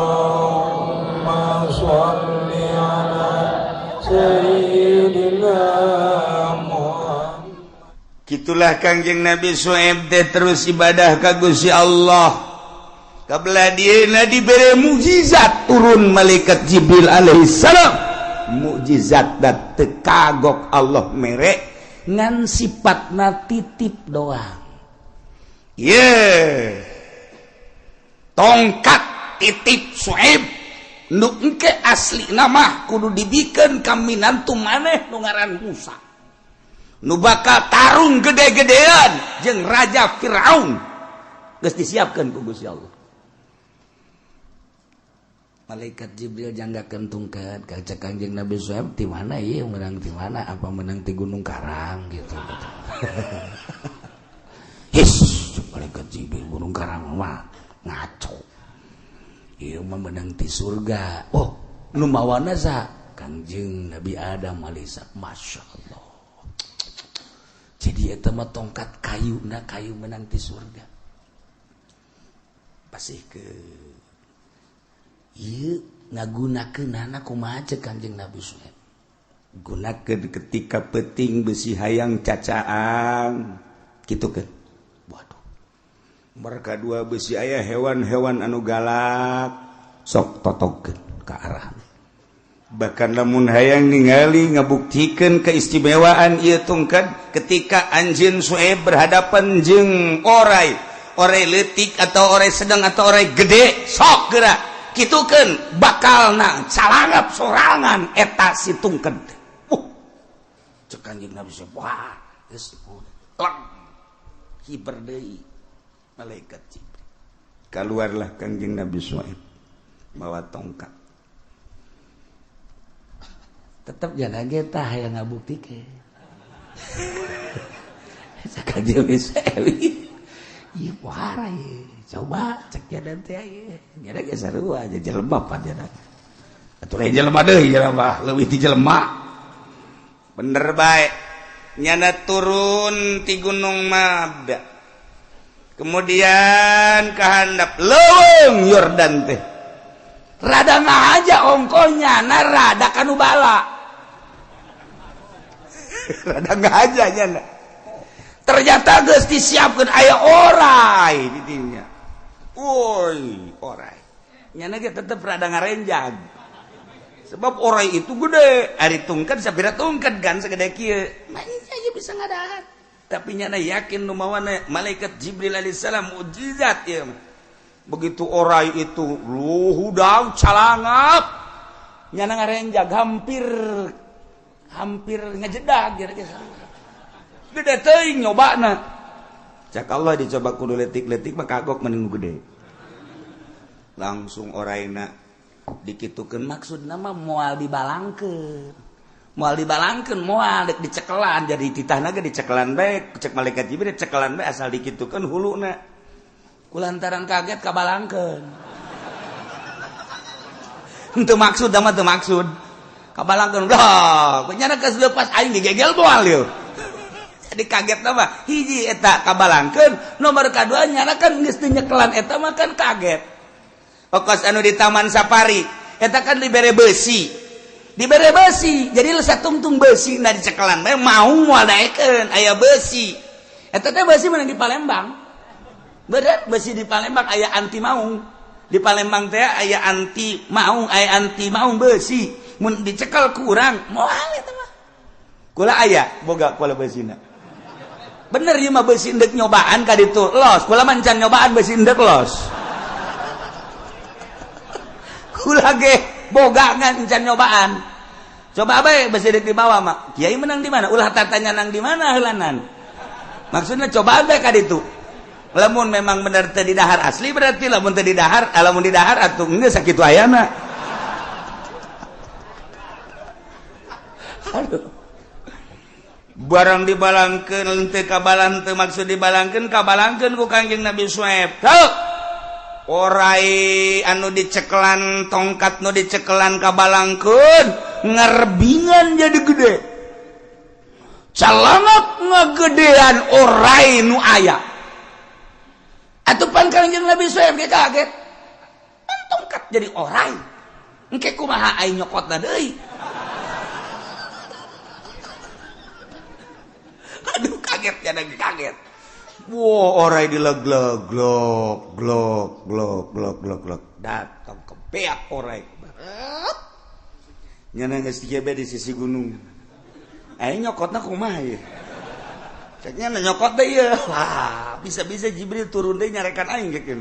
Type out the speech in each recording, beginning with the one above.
Allahumma sholli ala sayyidina Muhammad. Gitulah Kangjeng Nabi Su'aib teh terus ibadah ka Gusti Allah. Kabelah dieuna dibere mukjizat turun malaikat Jibril alaihissalam. Mukjizat dat teu kagok Allah mere ngan sifatna titip doang. Ye. Tongkat titip Su'aib nu engke asli nama kudu dibikeun ka minantu maneh nu ngaran Musa. Nu bakal tarung gede-gedean jeung Raja Firaun. Geus disiapkeun ku Gusti Allah. Malaikat Jibril janggakeun tungkat ka cek Kangjeng Nabi Suhaib, ti mana ieu menang, ti mana, apa menang ti Gunung Karang gitu. His, malaikat Jibril, Gunung Karang mah ngaco. Ieu mah menang ti surga. Oh, nu mawana sa Kangjeng Nabi Adam alaihissalam. Masya Allah. Jadi eta mah tongkat kayu na kayu menang ti surga. Pasih ke ieu ngagunakeunana kumaha cek Kangjeng Nabi Suhaib. Gunakeun ketika peting besi hayang cacaang kitu keun. Waduh. Mereka dua besi aya hewan-hewan anu galak sok totogkeun ka arah. Bahkan lamun hayang ningali ngabuktikeun keistimewaan ieu tungkat ketika anjeun Suhaib berhadapan jeung orai, orai leutik atau orai sedang atau orai gede sok geura kitukeun bakalna calangap sorangan eta si tungked. Cek Kanjeng Nabi Suhaib, wah geus leng hiber deui malaikat Jibril. Keluarlah Kanjeng Nabi Suhaib bawa tongkat. Tetep jangan kita hayang ngabuktikeun. Cek Kanjeng Nabi Suhaib, ieu pohara ieu. Coba cek jalan teh ieu. Nyada ge sarua aja jelema pan jana. Atuh lain jelema deui jelema, leuwih ti jelema. Bener bae. Nyana turun ti Gunung Mabda. Kemudian kahandap leuweung Yordan teh. Rada ngahaja ongkohnya, na rada kanu bala. Rada ngahaja nyana. Ternyata geus disiapkeun aya orai di dinya. Woi, orai. Nyana ge tetep rada ngarenjag. Sebab orai itu gede, ari tungkat sapira tungkat kan segede kieu. Manya ieu bisa ngadahar. Tapi nyana yakin nu mawana malaikat Jibril alaihissalam mukjizat ieu mah. Begitu orai itu luhudang calangap. Nyana ngarenjag hampir hampir ngejedag kira-kira. Gede teuing nyobana. Cak Allah dicoba kudu letik-letik mah kagok mending gede. Langsung oraina dikitukeun maksudna mah moal dibalangkeun. Moal dibalangkeun, moal dek dicekelan jadi titahna ge dicekelan bae, cek malaikat Jibril dicekelan bae asal dikitukeun huluna. Kulantaran kaget kabalangkeun. Henteu maksud mah teu maksud. Kabalangkeun dah, nyana geus leupas aing digegel moal ieu. Jadi kaget nama hiji eta kabalangkeun, nomor kadua nyana kan geus teu nyekelan eta mah kan kaget. Okos anu di Taman Safari eta kan dibere besi. Dibere besi, jadi satungtung besi na dicekelan bae mau moal daekeun aya besi. Eta teh besi menang di Palembang. Berat besi di Palembang aya anti maung. Di Palembang teh aya anti maung, aya anti maung besi. Mun dicekel kurang moal eta mah. Kula aya boga kula besina. Bener ieu mah besi endek nyobaan ka ditu. Los, kula mah encan nyobaan besi endek los. Kula ge boga ngan encan nyobaan. Coba bae besi endek di bawah mah. Kiai menang di mana? Ulah tatanya nang di mana heulanan. Maksudnya coba bae ka ditu. Lamun memang bener teu didahar asli berarti lamun teu didahar, lamun didahar atuh geus sakitu ayana. Aduh. Barang dibalangkeun teu kabalan teu maksud dibalangkeun kabalangkeun ku Kangjeng Nabi Suhaib. Teu orai anu dicekelan tongkat nu dicekelan kabalangkeun ngarbingan jadi gede. Calangap ngegedean orai nu aya. Atuh pan Kangjeng Nabi Suhaib ge kaget. jadi orai. Engke kumaha aing nyokotna deui. Aduh kaget ya kaget. Wah, orai dileg-leg glok glok glok glok glok glok. Datang kebeak orai. Nyana geus digebe di sisi gunung. Aing nyokotna kumaha ieu? Ceknya nyokot deh ya. Wah, bisa-bisa Jibril turun deh nyarekan aing gitu.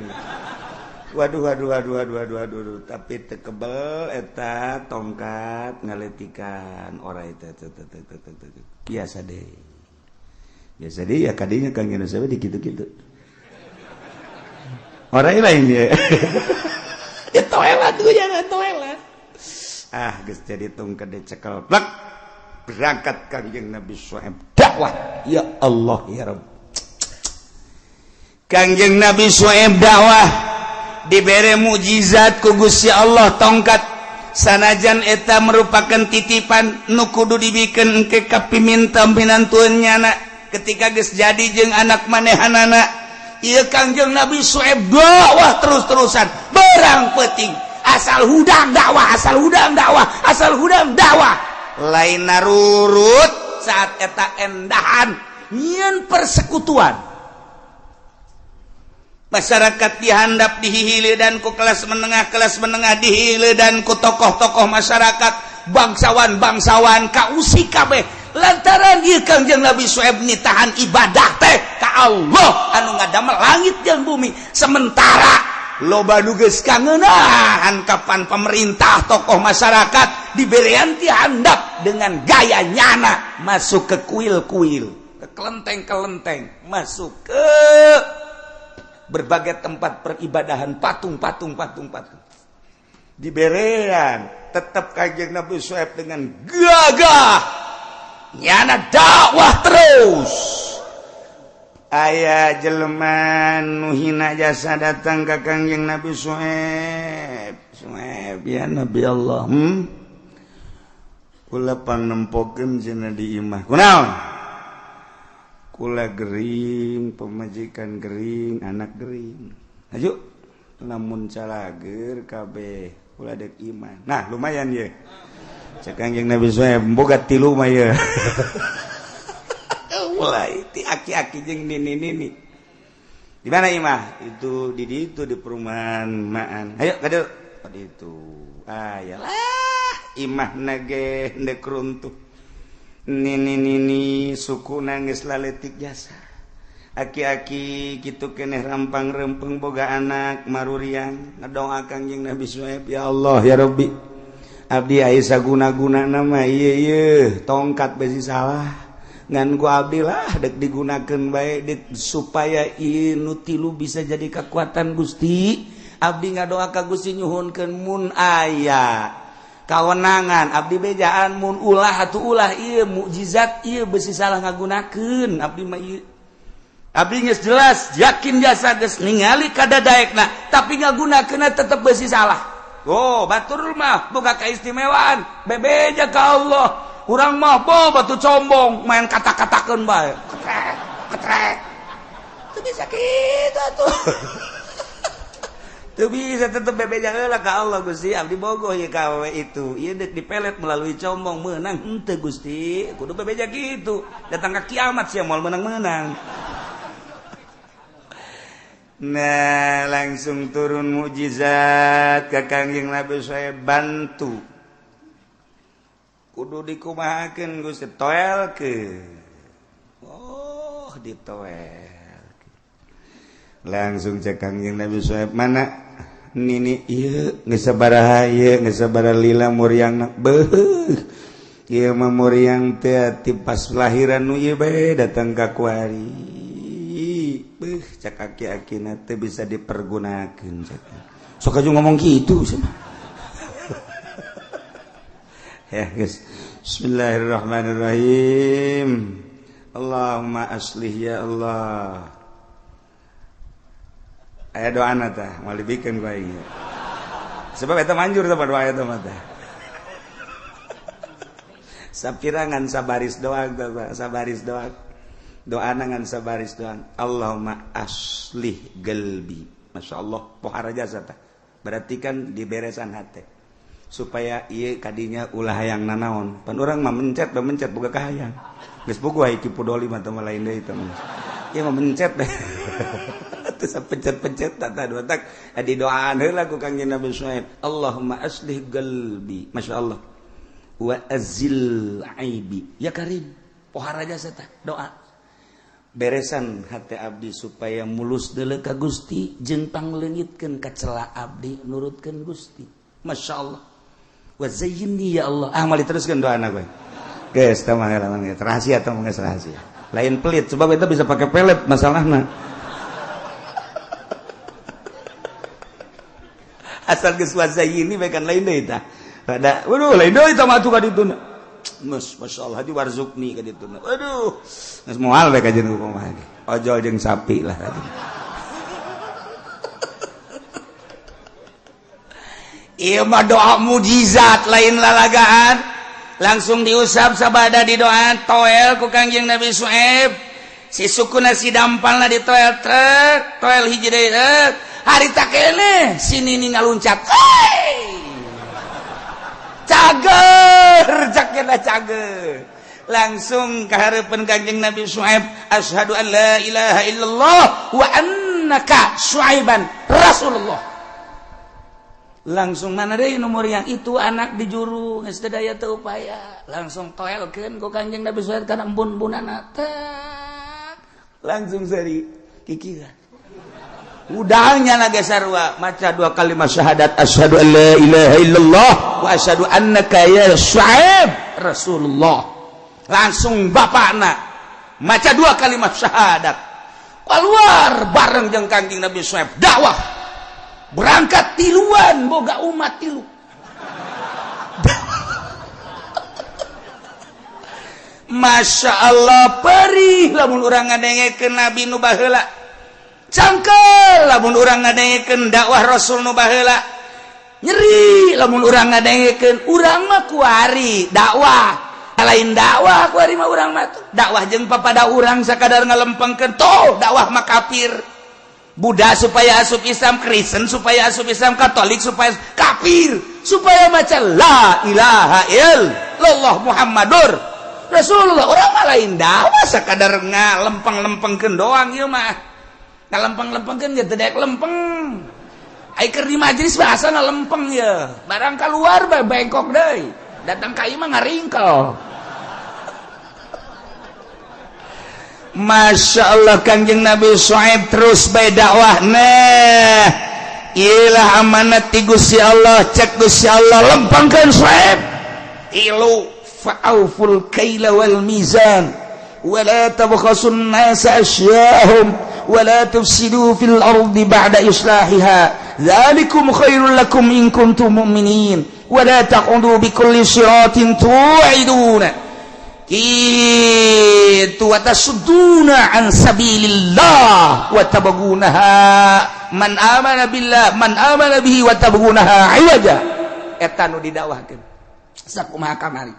Waduh waduh waduh waduh waduh waduh, tapi teu kebel eta tongkat ngaletikan orai teh biasa deh. Biasa deh ya kadinya Kang Yunus di kitu-kitu. Orai lain ya. Ya toelan tuh ya toelan. Ah, geus jadi tongkat dicekel plek. Berangkat Kangjeng Nabi Syuaib dakwah. Ya Allah ya Rabb. Kangjeng Nabi Syuaib dakwah dibere mukjizat ku Gusti Allah tongkat sanajan eta merupakan titipan nu kudu dibikeun engke ka piminta minantueun nyana ketika geus jadi jeung anak manehanana ieu Kangjeng Nabi Syuaib dakwah terus-terusan berang peuting asal hudang dakwah asal hudang dakwah asal hudang dakwah lain narurut saat eta endahan nyieun persekutuan masyarakat dihandap dihihile dan ku kelas menengah dihihile dan ku tokoh-tokoh masyarakat bangsawan-bangsawan kausik kabeh lantaran ieu Kangjeng Nabi Syuaib nitahan ibadah teh ka Allah anu ngadamel langit jeung bumi sementara loba nu geus kangeunahan kapan pemerintah tokoh masyarakat diberean ti handap dengan gaya nyana masuk ke kuil-kuil ke kelenteng-kelenteng masuk ke berbagai tempat peribadahan patung-patung patung-patung diberean tetap Kangjeng Nabi Syuaib dengan gagah nyana dakwah terus. Aya jelema nu hina jasa datang ka Kangjeng Nabi Syuaib. Syuaib ya Nabi Allah, kula pangnempokeun cenah di imah. Kunaon? Kula gering, pemajikan gering, anak gering. Ayo lamun calager kabeh kula dek iman. Nah, lumayan ye. Cek Kangjeng Nabi Syuaib boga tilu mah ye. Mulai ti aki-aki jeung nini-nini. Di mana imah? Itu di itu di perumahan maan. Ayo kadieu. Di itu. Ah ya lah, imah nage ndek runtuh. Nini-nini suku nangis laletik jasa. Aki-aki kitu keneh rampang rempeng boga anak maruriang ngadoa Kangjeng Nabi Syuaib, ya Allah ya Rabbi. Abdi aya saguna-guna nama ieu ieu tongkat besi salah. Ngan ku abdi lah dek digunakeun bae supaya ieu nu tilu bisa jadi kekuatan Gusti. Abdi ngadoa ka Gusti nyuhunkeun mun aya kawenangan abdi bejaan mun ulah atuh ulah ieu mukjizat ieu besi salah ngagunakeun abdi mah ieu. Abdi geus jelas yakin jasa geus ningali kadadaekna tapi ngagunakeunna tetep besi salah. Oh, batur mah boga keistimewaan bebeja ka Allah. Urang mah bo batu combong main kata-katakeun bae. Ketrek, ketrek. Teu bisa kitu atuh. Teu bisa tetep bebeja heula ka Allah Gusti. Abdi bogoh ieu ka awewe itu. Ieu deuk dipelet melalui combong meunang henteu Gusti. Kudu bebeja kitu. Datang ka kiamat sia moal meunang-meunang. Nah, langsung turun mukjizat ka Kangjeng Nabi Syuaib bantu. Kudu dikumahakeun Gusti toelkeun. Oh, ditoel. Langsung cek Kangjeng Nabi Syuaib mana nini ieu geus sabaraha ieu geus sabaraha lila muriangna. Beuh. Ieu mah muriang teh ti pas lahiran nu ieu bae datang ka kuari. Beuh, cek aki-akina teh bisa dipergunakeun cek. Sok aja ngomong kitu cenah. Ya guys. Bismillahirrahmanirrahim. Allahumma aslih ya Allah. Aya doana tah, moal dibikeun ku aing. Sebab eta manjur tah doa eta mah tah. Sapirangan sabaris doang tah, sabaris doang. Doana ngan sabaris doang. Allahumma aslih galbi. Masya Allah, pohara jasa tah. Berarti kan diberesan hate supaya ieu kadinya ulah hayang nanaon. Pan urang mah mencet mencet boga kahayang. Geus boga iki pudoli mah teh lain deui teh. Ieu mah mencet deh. Terus pencet-pencet tata dua tak di doaan heula ku Kangjeng Nabi Syuaib. Allahumma aslih qalbi. Masyaallah. Wa azil aibi. Ya Karim. Pohara jasa tah doa. Beresan hati abdi supaya mulus deuleu ka Gusti jeung pangleungitkeun kacela abdi nurutkeun Gusti. Masyaallah. Wa zayyinni ya Allah. Ah moal diteruskeun doana gue. Geus tah mah rahasia tah mah rahasia. Lain pelit sebab itu bisa pakai pelet masalahna. Asal geus wa zayyinni bae kan lain deui tah. Rada waduh lain deui tah mah atuh ka dituna. Mas, masyaallah di warzukni ka dituna. Waduh. Geus moal bae kajeun kumaha ge. Ojol jeung sapi lah tadi. Ieu mah doa mujizat lain lalagaan. Langsung diusap sabada di doa toel ku Kangjeng Nabi Syuaib. Si sukuna si dampalna di toel trek, toel hiji deui trek. Harita keneh si nini ngaluncat. Hey! Cager, cakena cager. Langsung ka hareupeun Kangjeng Nabi Syuaib, asyhadu an la ilaha illallah wa annaka Syuaiban Rasulullah. Langsung mana deui nomor yang itu anak di juru geus teu daya teu upaya. Langsung toelkeun ku Kangjeng Nabi Syuaib kana embun-embunana. Langsung seri kikira. Udangnya lagi sarua maca dua kalimat syahadat asyhadu an la ilaha illallah wa asyhadu annaka ya Syuaib Rasulullah. Langsung bapakna maca dua kalimat syahadat. Keluar bareng jeung Kangjeng Nabi Syuaib dakwah. Berangkat tiluan boga umat tilu. Masya Allah perih lamun urang ngadengekeun Nabi nu baheula. Cangkel lamun urang ngadengekeun dakwah Rasul nu baheula. Nyeri lamun urang ngadengekeun urang mah kuari dakwah. Lain dakwah kuari mah urang mah dakwah jeung papada urang sakadar ngalempengkeun toh dakwah mah kafir. Buddha supaya asup Islam, Kristen supaya asup Islam, Katolik supaya kafir, supaya maca la ilaha illallah Muhammadur Rasulullah. Urang mah lain dakwah sakadar ngalempeng-lempengkeun doang ieu mah. Ngalempeng-lempengkeun ge teu daek lempeng. Ai keur di majelis bahasa ngalempeng ye. Barang keluar bae bengkok deui. Datang ka ieu mah ngaringkel. Masya Allah Kangjeng Nabi Syuaib terus bae dakwah. Nah, ilah amanat ti Gusti Allah, cek Gusti Allah lempengkeun Syuaib. Ilu fa'uful kaila wal mizan wa la tabkhasun nasa asya'ahum wa la tufsidu fil ardi ba'da islahiha dzalikum khairul lakum in kuntum mu'minin wa la taqudu bikulli siratin tu'iduna itu wa tasudduna an sabilillah wa tabghunaha man amana billah man amana bihi wa tabghunaha iwaja. Eta nu didakwahkeun sakumaha kamari.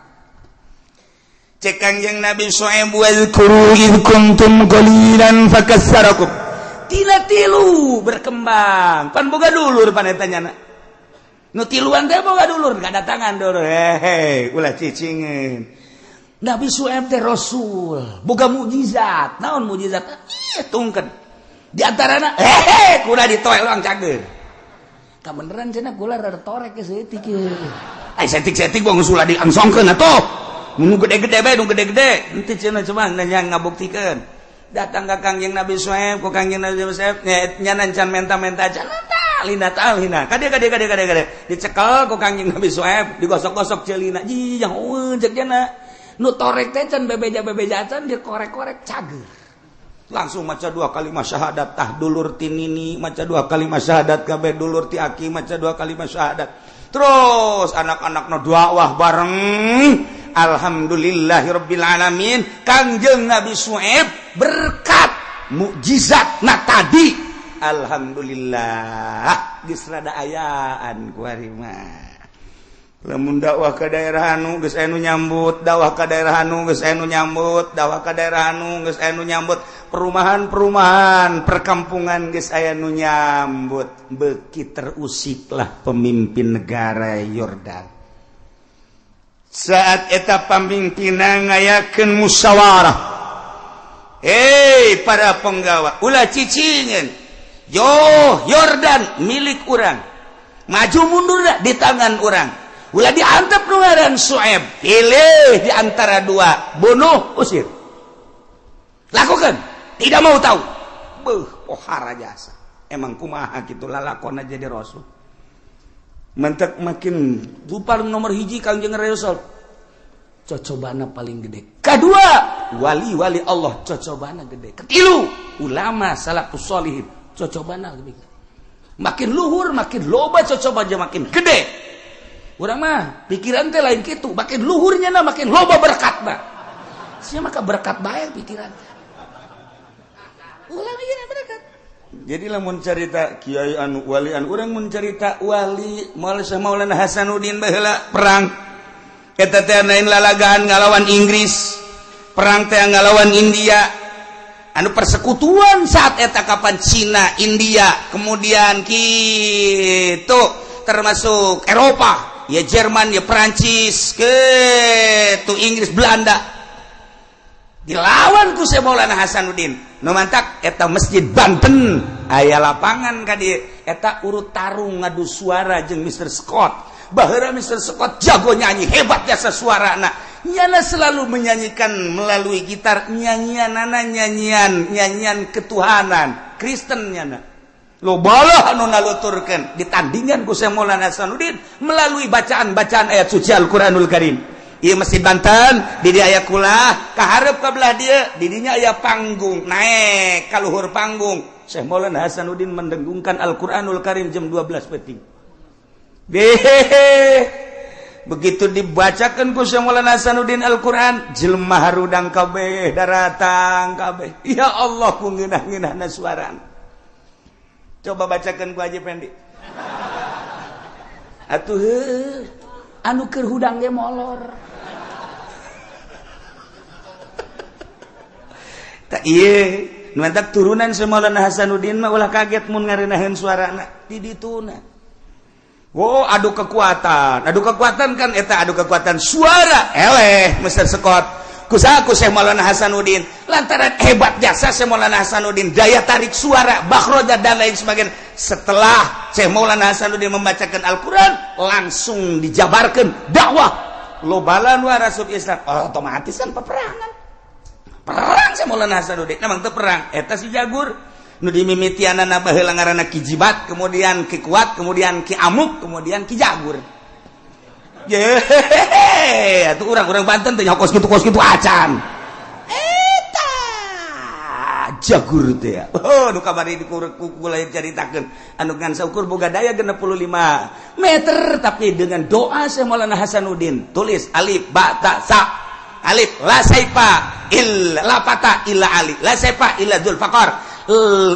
Cek Kangjeng Nabi Syuaib wazkuru id kuntum qalilan fakassarakum. Tina tilu berkembang pan boga dulur pan eta nyana. Nu tiluan teh boga dulur kadatangan dulur. Hehe ulah cicingeun. Nabi Syuaib teh rasul, boga mukjizat. Naon mukjizat? Ih, tungkeun. Di antarana hehe kula ditoel urang cager. Kabeneran cenah kula rada torek ge saeutik ieu. Ai setik-setik boh geus ulah diangsongkeun atuh. Nu gede-gede bae, nu gede-gede. Henteu cenah coba nanya ngabuktikeun. Datang ka Kangjeng Nabi Syuaib, ku Kangjeng Nabi Syuaib nya can menta-menta cenah tah lina tah lina. Kade kade kade kade kade. Dicekel ku Kangjeng Nabi Syuaib, digosok-gosok ceulina. Jih, yang eueun cek cenah. Nu torek teh can bebeja-bebeja can dikorek-korek cager. Langsung maca dua kalimat syahadat tah dulur ti nini, maca dua kalimat syahadat kabeh dulur ti aki maca dua kalimat syahadat. Terus anak-anak nu dakwah bareng. Alhamdulillahirabbil alamin. Kangjeng Nabi Syuaib berkat mukjizat na tadi. Alhamdulillah geus rada ayaan kuari mah. Lamun dakwah ke daerah anu geus aya nu nyambut, dakwah ka daerah anu geus aya nu nyambut, dakwah ka daerah anu geus aya nu nyambut, perumahan-perumahan, perkampungan geus aya nu nyambut. Beuki terusiklah pemimpin negara Yordan. Saat eta pamimpinan ngayakeun musyawarah. Hei para penggawa, ulah cicingin. Yo Yordan milik urang. Maju mundur di tangan urang. Ulah diantep nu ngaran Su'aib, pilih di antara dua, bunuh, usir. Lakukan, tidak mau tahu. Beuh, pohara jasa. Emang kumaha kitu lalakonna jadi rasul. Mentek makin lupa nomor hiji Kangjeng Rasul. Cocobana paling gede. Kedua, wali-wali Allah cocobana gede. Ketilu, ulama salafus sholihin cocobana lebih gede. Makin luhur, makin loba cocoba aja makin gede. Urang mah pikiran teh lain kitu, makin luhurnya na makin loba berkatna. Sia maka berkat bae pikiran teh. Ulah mikirna berkat. Jadi lamun carita kiai anu wali anu urang mun carita wali Maulana Hasanuddin baheula perang eta teh lain lalagaan ngalawan Inggris, perang teh ngalawan India, anu persekutuan saat eta kapan Cina, India, kemudian kitu termasuk Eropa, ya Jerman, ya Perancis, ke tu Inggris, Belanda dilawan ku Syekh Maulana Hasanuddin. Nu mantak eta Masjid Banten aya lapangan ka dieu eta urut tarung ngadu suara jeung Mr. Scott. Baheula Mr. Scott jago nyanyi, hebat jasa suarana. Nyana selalu menyanyikan melalui gitar nyanyianana nyanyian nyanyian ketuhanan Kristen nyana. Lobalah anu naluturkeun ditandingan ku Syekh Maulana Hasanuddin melalui bacaan-bacaan ayat suci Al-Qur'anul Karim. Ieu Masjid Banten di dieu aya kulah kahareup ka belah dieu di dinya aya panggung naek ka luhur panggung. Syekh Maulana Hasanuddin mendengungkan Al-Qur'anul Karim jam 12 peuting. Begitu dibacakan ku Syekh Maulana Hasanuddin Al-Qur'an, jelema harudang kabeh daratang kabeh. Ya Allah ku ngeunah-ngeunahna suarana. Coba bacakan ku Haji Pendi. Atuh heuh, anu keur hudang ge molor. Tak ieu, nu mantak turunan Syekh Maulana Hasanuddin mah ulah kaget mun ngareunaheun suarana di dituna. Wow, adu kekuatan kan eta adu kekuatan suara eleh Mr. Scott. Kusaha ku Syekh Maulana Hasanuddin lantaran hebat jasa Syekh Maulana Hasanuddin daya tarik suara bakhroja dan lain sebagainya. Setelah Syekh Maulana Hasanuddin membacakan Al-Quran langsung dijabarkan dakwah lobalan wa rasul Islam, otomatis kan peperangan perang Syekh Maulana Hasanuddin emang teu perang eta si Jagur nu dimimitianana baheula ngaranna Ki Jibat, kemudian Ki Kuat, kemudian Ki Amuk, kemudian Ki Jagur. Yehehe, atuh urang-urang Banten teh kos kitu acan. Eta Jagur teh. Oh, nu kamari ku lain caritakeun anu ngan saukur boga daya 65 meter tapi dengan doa Syekh Maulana Hasanuddin tulis alif ba ta sa alif la saifa illa la fata illa ali la saifa illa dzulfaqar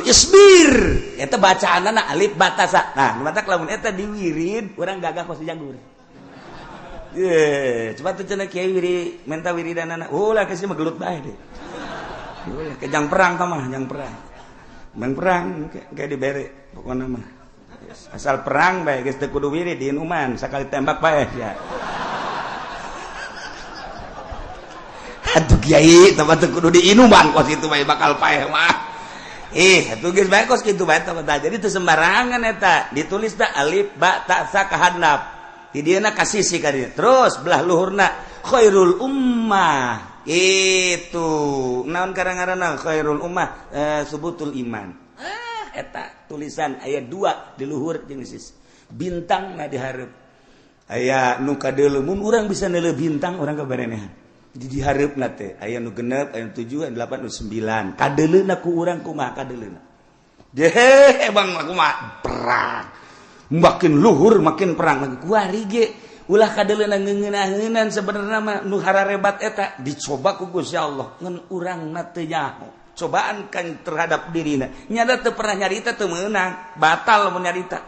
isbir eta bacaanana alif ba ta sa. Nah, nu matak lamun eta diwirid urang gagah kos Jagur. Ye, coba tuh cenah kiai wiri menta wiridanana. Ulah kasih mah gelut bae deh. Ulah kejang perang tah mah, jang perang. Bang perang kayak dibere pokona mah. Asal perang bae geus teu kudu wirid diinuman sakali tembak bae ya. Atuh kiai tah teu kudu diinuman kos kitu bae bakal paeh mah. Atuh geus bae kos kitu bae tah. Jadi teu sembarangan eta. Ditulis tah alif ba ta sa ka handap. Di dieuna ka sisi ka dieu. Terus belah luhurna khairul ummah. Itu naon karang-ngaranna khairul ummah subutul iman. Eta tulisan aya 2 di luhur jeung sisi. Bintangna di hareup. Aya nu kadeuleu mun urang bisa neuleuh bintang urang kabarenehan. Di dihareupna teh aya nu 6, aya nu 7, aya 8, nu 9. Kadeuleuna ku urang kumaha kadeuleuna. Dehe bang kumaha perang. Makin luhur makin perang lagi kuari ge ulah kadeuleuna ngeuneunaheun sebenarnya mah nu hararebat eta dicoba ku Gusti Allah ngan urang mah teu nyaho cobaan kan terhadap dirina nyada teu pernah nyarita teu meunang batal mun nyarita.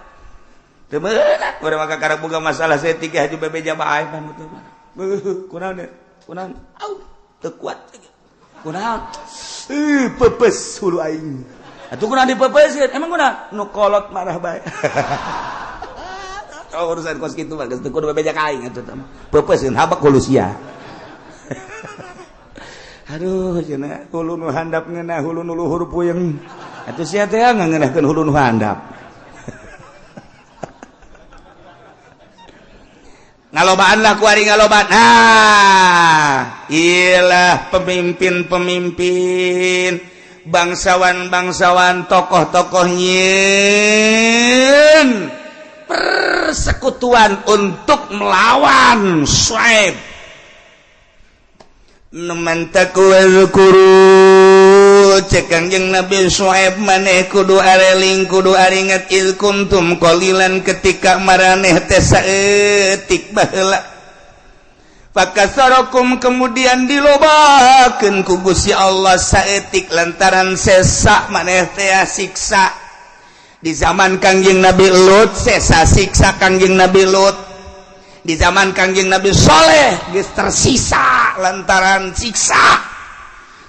Teu meunang urang mah kakara boga masalah saeutik haju bebeja bae pan teu meunang. Beuh, kunaon kunaon? Au, teu kuat. Kunaon? Ih, pepes hulu aing. Atuh kunaon dipepeseun? Emang kunaon? Nu kolot marah bae. Oh, urusan kos kitu mah geus teu kudu bebeja ka aing atuh teh. Pepeseun habak hulu sia. Aduh, cenah hulu nu handap ngeunah hulu nu luhur puyeng. Atuh sia teh ngeunahkeun hulu nu handap. Ngalobaan lah kuari ngalobaan. Ah, iyalah pemimpin-pemimpin, bangsawan-bangsawan, tokoh-tokoh nyin persekutuan untuk melawan Syuaib. Numantaku wazkuru cek Kangjeng Nabi Syuaib maneh kudu areling kudu aringat il kuntum qalilan ketika maraneh teh saeutik baheula fakasarakum kemudian dilobakeun ku Gusti Allah saeutik lantaran sesa maneh teh siksa di zaman Kangjeng Nabi Lut sesa siksa Kangjeng Nabi Lut di zaman Kangjeng Nabi Soleh geus tersisa lantaran siksa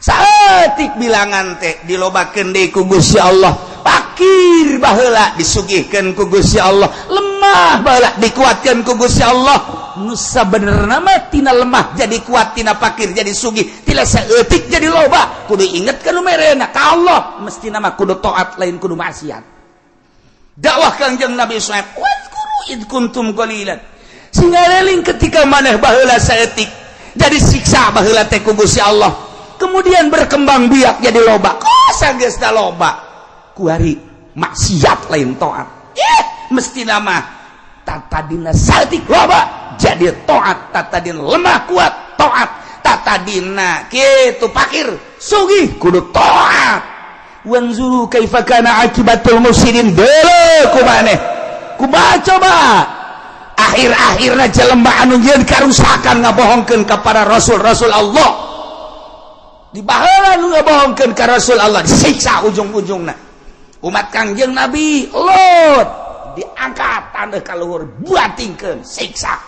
saeutik bilangan teh dilobakeun deui ku Gusti Allah pakir baheula disugihkeun ku Gusti Allah lemah baheula dikuatkeun ku Gusti Allah nu sabenerna mah tina lemah jadi kuat tina pakir jadi sugih tina saeutik jadi loba kudu inget ka nu merena ka Allah mestina mah kudu taat lain kudu maksiat dakwah Kangjeng Nabi Syuaib wazkuru id kuntum qalilan singareling ketika maneh baheula saeutik jadi siksa baheula teh ku Gusti Allah kemudian berkembang biak jadi loba kok sageus da loba kuari maksiat lain taat mesti nama tatadina saeutik loba jadi taat tatadina lemah kuat taat tatadina kitu pakir sugih kudu taat wanzuru kaifa kana akibatul mufsidin deuleu ku maneh kumaha coba akhir-akhirna jelema anu nyieun karusakan ngabohongkeun ka para rasul-rasul Allah di baheula nu ngabohongkeun ka Rasul Allah disiksa ujung-ujungna umat Kangjeng Nabi Lut diangkat tanda ka luhur buatingkeun siksa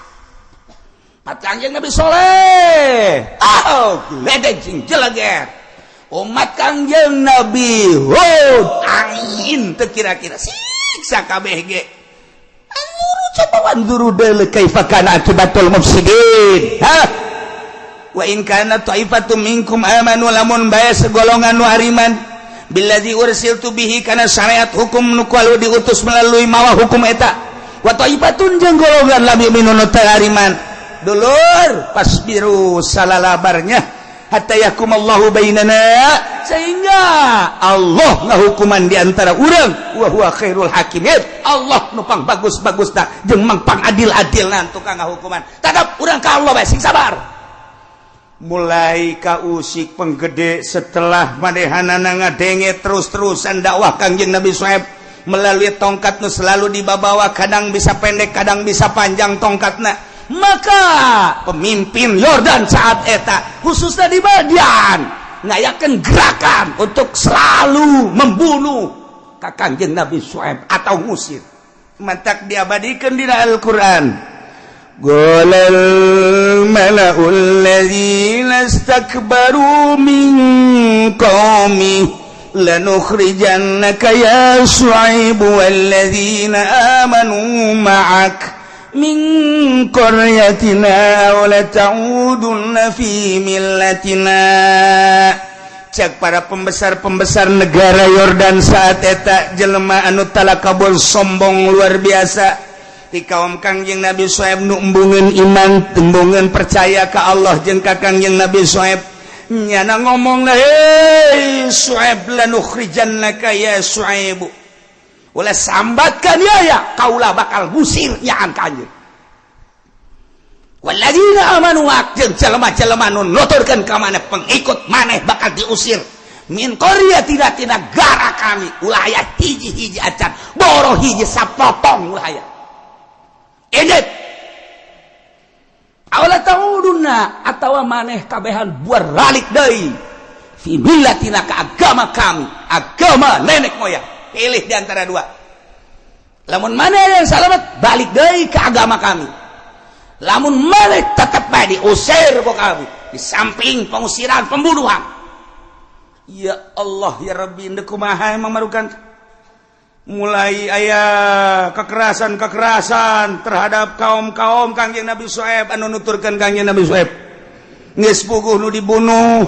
umat Kangjeng Nabi Soleh oh ledeg sing jeleger umat Kangjeng Nabi Hud angin teu kira-kira siksa kabeh ge anzuru coba wanzuru deuleu kaifa kana akibatul mufsidin ha wa in kana ta'ifatum minkum amanu lamun bae segolongan nu ariman billadzi ursiltu bihi kana syariat hukum nu kualu diutus melalui mawa hukum eta wa ta'ifatun jeung golongan lam yu'minu nu teu ariman dulur pasbiru salalabarnya hatta yahkumallahu bainana sehingga Allah ngahukuman di antara urang wa huwa khairul hakimin Allah nu pang bagus-bagusna jeung mangpang adil-adilna tukang ngahukuman tatap urang ka Allah bae sing sabar mulai kausik penggede setelah manehanana ngadenge terus-terusan dakwah Kangjeng Nabi Syuaib melalui tongkat nu selalu dibawa kadang bisa pendek kadang bisa panjang tongkatna maka pemimpin Yordan saat eta khususnya di Madian ngayakeun gerakan untuk selalu membunuh ka Kangjeng Nabi Syuaib atau ngusir mantak diabadikeun dina Al-Qur'an Qala al-mala'u alladzina istakbaru min qaumi lanukhrijannaka ya Syuaib walladzina amanu ma'ak min qaryatina aw lata'udunna fi millatina. Cek para pembesar-pembesar negara Yordan saat eta jelema anu talakabul sombong luar biasa di kaum Kangjeng Nabi Syuaib nu embungeun iman embungeun percaya ka Allah jeung ka Kangjeng Nabi Syuaib nyana ngomong lah hei Syuaib lanukhrijannaka ya Syuaib ulah sambatkan ya ya kaulah bakal ngusir nyaan ka anjeun walladzina amanu jeung jelema-jelema nu nuturkeun ka maneh pengikut maneh bakal diusir min qaryatina tina negara kami ulah aya hiji-hiji acan boro hiji sapotong ulah aya edit awala ta'udunna atawa maneh kabehan buat ralik deui fi millatina ka agama kami agama nenek moyang pilih di antara dua. Lamun maneh yang salamet, balik deui ke agama kami. Lamun maneh tetep bae, diusir ku kami. Di samping pengusiran, pembunuhan. Ya Allah ya Rabbi, ndek kumaha emang marukan. Mulai aya kekerasan-kekerasan terhadap kaum-kaum Kangjeng Nabi Su'aib anu nuturkeun Kangjeng Nabi Su'aib. Geus puguh nu dibunuh.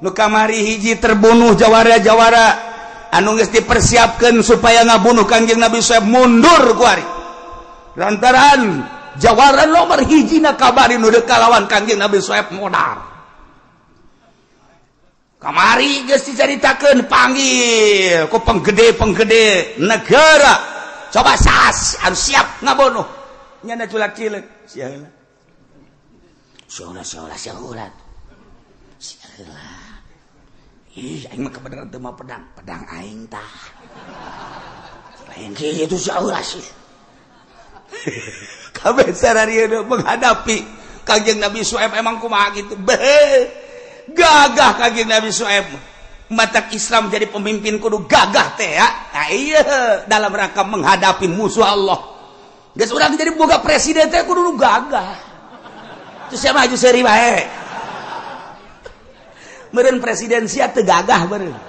Nu kamari hiji terbunuh jawara-jawara anu geus dipersiapkeun supaya ngabunuh Kangjeng Nabi Su'aib mundur kuari. Lantaran jawara nomor hiji na kabari nu deuk kalawan Kangjeng Nabi Su'aib modar. Kamari geus dicaritakeun, panggil ku penggede-penggede negara. Coba sas harus siap ngabunuh. Nyana culak cileuk. Sia heula. Sia heula, sia heula, sia heula. Sia heula. Ih, aing mah kebenaran teu mau pedang, pedang aing tah. Lain kitu, sia heula sih. Kabeh sararieu menghadapi Kangjeng Nabi Su'aib emang kumaha gitu. Beh. Gagah Kangjeng Nabi Su'aib. Matak Islam jadi pemimpin kudu gagah teh ya. Nah, iya dalam rangka menghadapi musuh Allah. Geus urang jadi boga presiden teh kudu gagah. Terus siapa maju seuri bae. Meureun presiden sia teu gagah meureun.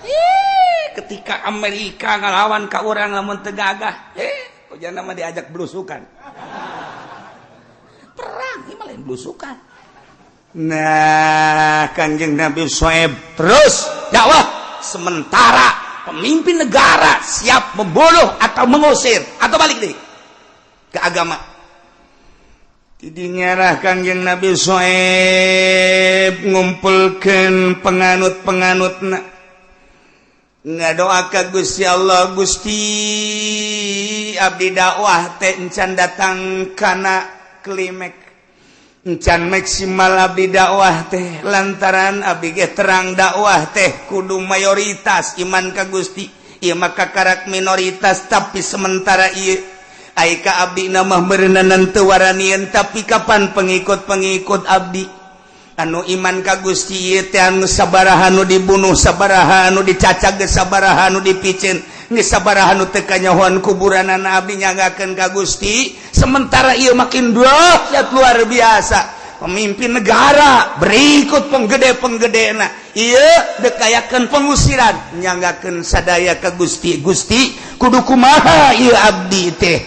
Ih, ketika Amerika ngalawan ka urang lamun teu gagah, eh, ujana mah diajak belusukan. Perang, ieu mah lain belusukan. Nah, Kangjeng Nabi Su'aib terus dakwah sementara pemimpin negara siap membunuh atau mengusir atau balik deh ke agama. Tidinya lah Kangjeng Nabi Su'aib ngumpulkan penganut-penganutna, ngadoa ka Gusti Allah, "Gusti, abdi dakwah teh encan datang kana klimek, encan maksimal abdi dakwah teh, lantaran abdi ge terang dakwah teh kudu mayoritas iman ka Gusti, ieu maka karak minoritas. Tapi sementara ieu ai ka abdi nama meureunan teu waranian, tapi kapan pengikut-pengikut abdi anu iman ka Gusti ieu teh anu sabaraha nu dibunuh, sabaraha anu dicacag, sabaraha anu dipicen, geus sabaraha nu teu kanyahoan kuburanana, abdi nyanggakeun ka Gusti." Sementara ieu makin dahsyat luar biasa, pemimpin negara berikut penggede-penggedena ieu dekayakeun pengusiran, nyanggakeun sadaya ka Gusti, "Gusti, kudu kumaha ieu abdi teh?"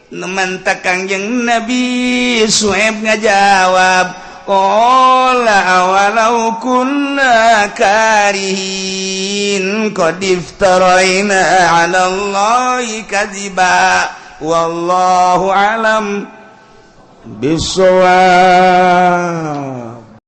Nemantak Kangjeng Nabi Su'aib ngajawab, "Qala awalau kunna karihin qad iftaraina 'ala Allahi kadziba wallahu alam bisawab."